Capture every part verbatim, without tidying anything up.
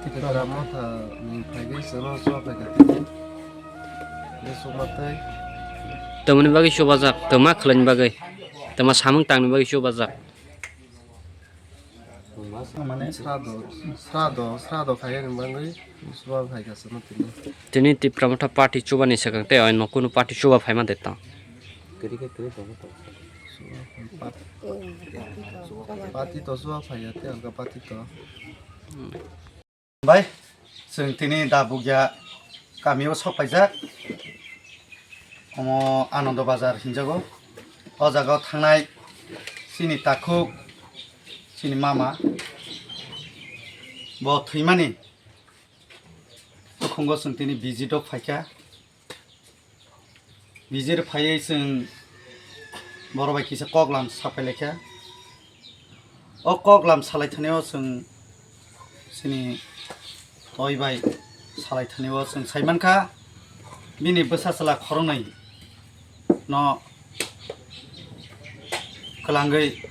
Tipra Motha ni phaigwi chwngno chuba phaikha tini. Bwswkma tei. Tamoni bagwi chubajak, tama khlaini bagwi, tama samung tangni bagwi chubajak. Mane srado, srado, srado khaiyani bagwi chuba phaikha chwngno tini. Tini Tipra Motha party chubani swkang tei oino kunu party chuba phaima de tong. Party to chuba phaiya tei alka party to. Bai, chwng tini Dabugya kamio sok paijak. Omo Anando Bazar hinjago. O jaga o thangnai chini takhuk, chini mama bo thwimani tukhungo chwng tini visit o phaikha. Visit phaiwi chwng borok bai kisa koklam sapai laikha. O koklam salai thani o chwng chini toi bai salai thani o chwng sai mankha bini bwsa chwla khoroknwi no kwlangwi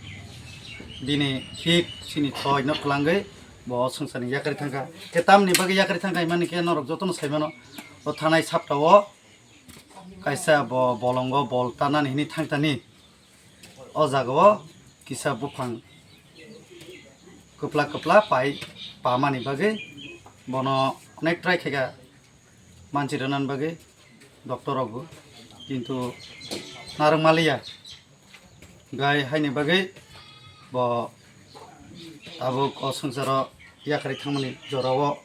bini hik chini toi no kwlangwi bo swngcharni yakarwi thangkha. Khe tamni bagwi yakarwi thangkha himani khe norok jotono sai mano o thanai sapta o kaisa bo bolongo bol tanani hini thangtani o jaga o kisa buphang kwpla kwpla pai pamani bagwi bono onek try khaikha manchi rwnani bagwi doctor rokbo kintu narwk maliya gai haini bagwi bo tabuk o swngcharo yakarwi thangmani jorao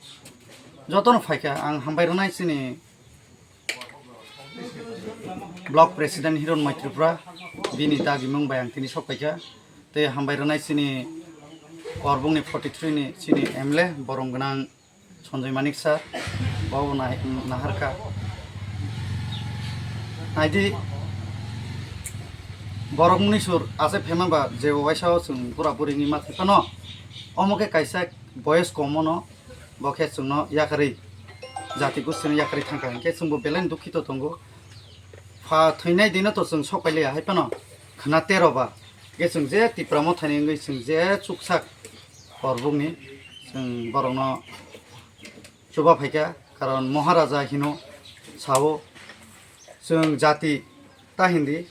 jotono phaikha ang hambai rwnai chini Block President Hiron Mai Tripura, bini dagimung bai ang tini sok paikha. Tei hambai rwnai chini Korbungni forty three ni chini M L A, borom gwnang Sanjoy Manik sir, bo nahar kha. Naidi, borok muni sur ase phema ba je waisa o chwng pura puri ni ma thai phano. Omo khe kaisa boyes kom ono, bo khe chwngno yakarwi, jati gustino yakarwi thangkha hinkhe chwngbo belai dukhito tongo. Pha thwinai dino to chwng sok pailiya hai phano khwna tero ba. Hinkhe chwng je Tipra Mothani wngwi chwng je chuksak Korbungni chwng borokno chuba phaikha, karon Maharaja hino sao chwng jati ta hindi,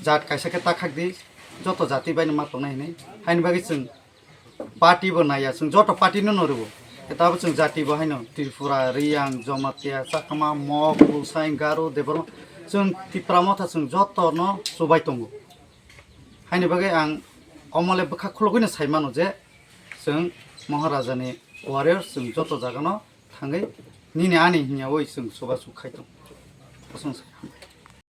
jat kaisa khe ta khakdi, joto jati baino ma tongnai hinwi. Haini bagwi chwng party bo naiya, chwng joto party no noribo. Tabo chwng jati bo haino Tripura, Riyang, Jamatia, Chakma, Mok, Lusai, Garo, Debbarma, chwng Tipra Motha chwng joto no chubai tongo. Haini bagwi ang omole bwkha khulugwino sai mano je chwng Maharaja ni warrior chwng joto jaga no thangwi nini ani hinya oi chwng chuba chuk khai tongo. Kosong sai.